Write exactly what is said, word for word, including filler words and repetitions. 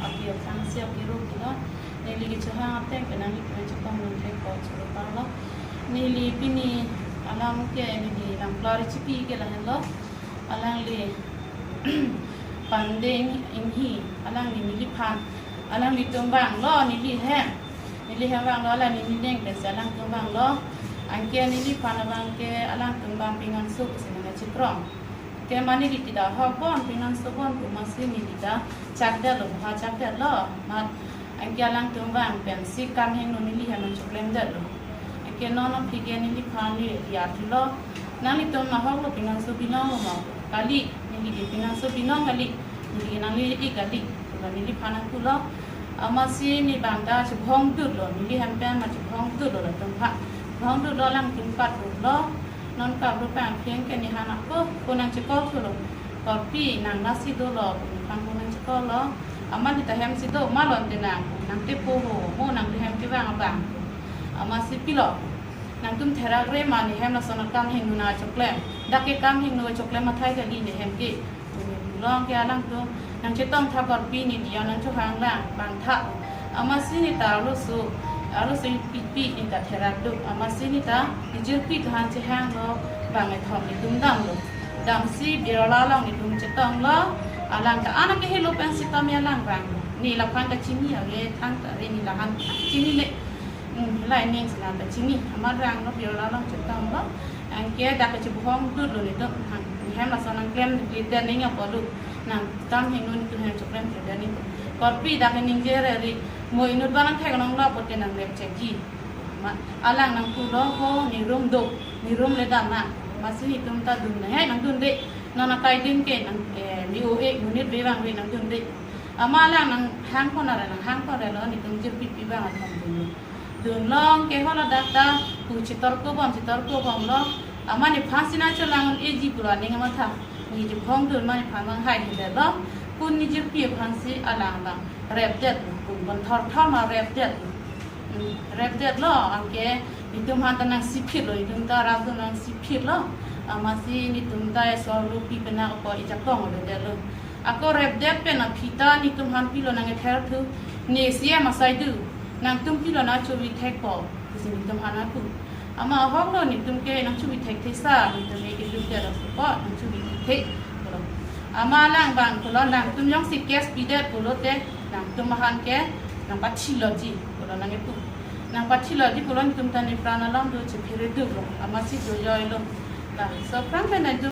Api aphrangsi api ro kilo. Neli kechehang ateng penang neli kechepang nang thek ko choro parlo. Neli pini alam ke neli nang klari chipi ke lahenlo. Alangli Pande Inghi, alangli neliphan, alanglitum vanglo neli hem. Neli hem vanglo, alangli nening pensi alangtum vanglo. Anke neliphan abang ke alangtum abang pinganso pusi nangchekrong. Ke mane neli ta hok bon, pinganso bon pu amatsi neli ta chakdetlo, ha chakdetlo. Mat anke alangtum vang pensi kam hingno neli hem nangcheklemdetlo. Anke non aphi ke neliphan neli diya thulo. Nanglitum ahoklo pinganso binong ma? Kali, neli ke pinganso binong kali. Neli ke nangli-ik kali. Lapu neliphan nangpulo. Amatsi ne abang ta chebhong dutlo. Neli hem pen ma chebhong dutlo latum aphan. Chebhong dutlo, alangtum kap dutlo. Non kap dut pen aphi ke nephan ako phone nangchekol thulo. Korpi, nang lasi dolo, nephan phone nangchekollo. Amat ne ta hem si do ma, lon te nang, nang tepo ho, mo nang te hem kevang abang. Amatsi pilo. Nangtum therak re ma, ne hem lason akam hingno nangcheklem. Dak ke kam hingno cheklem athai kali ne hem ke. Pulo ke alangtum nangchetong tha, Korpi, ne diya nangchohang lang, bang tha. Amatsi ne ta arloso, arloso pipi ne ta therak dut. Amatsi ne ta nejirpi aphan chehanglo, bang kethom netum damlo. Damsi birla along netum chetonglo. Alang ta anak ke helo pensi tame alang vanglo. Ne laphan ta chini ave, thang ta ave, ne lahan chinine. Hmm, lai ning sina ta chini. Amat vanglo, birla along chetonglo. Anke dak ke chebhong dutlo netum. Hang, ne hem lason nangklemkledet ning apotlo. Nang kam hingno netum hem cheklemkledet ning. Korpi, dak ke ningje re ri. Mo inut abang nangthek nanglo pulote nangrep chekji. Ma, alang nangpulo ho, ne room do, ne room le dam nang. Amatsi netum ta dun nang, he, nangdunde. Non akai din ke nang, eh, mi o e, monit ave vangve, nangdunde. Amat alang nanghang pon ra, nanghang pon relo, netum jirpi pi abang athom dunlo. Dunlong ke holo dak ta pu chetor kobom, chetor kobomlo. Amat nephan si nangcholang un-eji pulo aning amatha. Ne chebhong dut ma nephan abang hai hidetlo. Pun nejirpi aphansi alang abang repdetlo. Pun bon thorthor ma repdetlo. Hmm, repdetlo, anke netum aphan ta nangsiphitlo, netum ta rapdun nangsiphitlo. Amatsi netum ta eso lo pi pen ako ejakong lo detlo. Ako repdet pen aphi ta netum aphan pilo nangkether thu. Ne C M asai do, nangtum pilo nangchovi thekpo pusi netum aphan ako. Amat ahoklo, netum ke nangchovi thekthesa, netum ke dukdetlo po, nangchovi thekthelo. Amat alang abang pulo, nangtum jongsi case pidet pulote nangtum aphan ke nangpathiloji pulo nangkepu. Nangpathiloji pulo, netum ta nepran along do chephere duklo. Amatsi dojoilo. Laso aphrang pen nangtum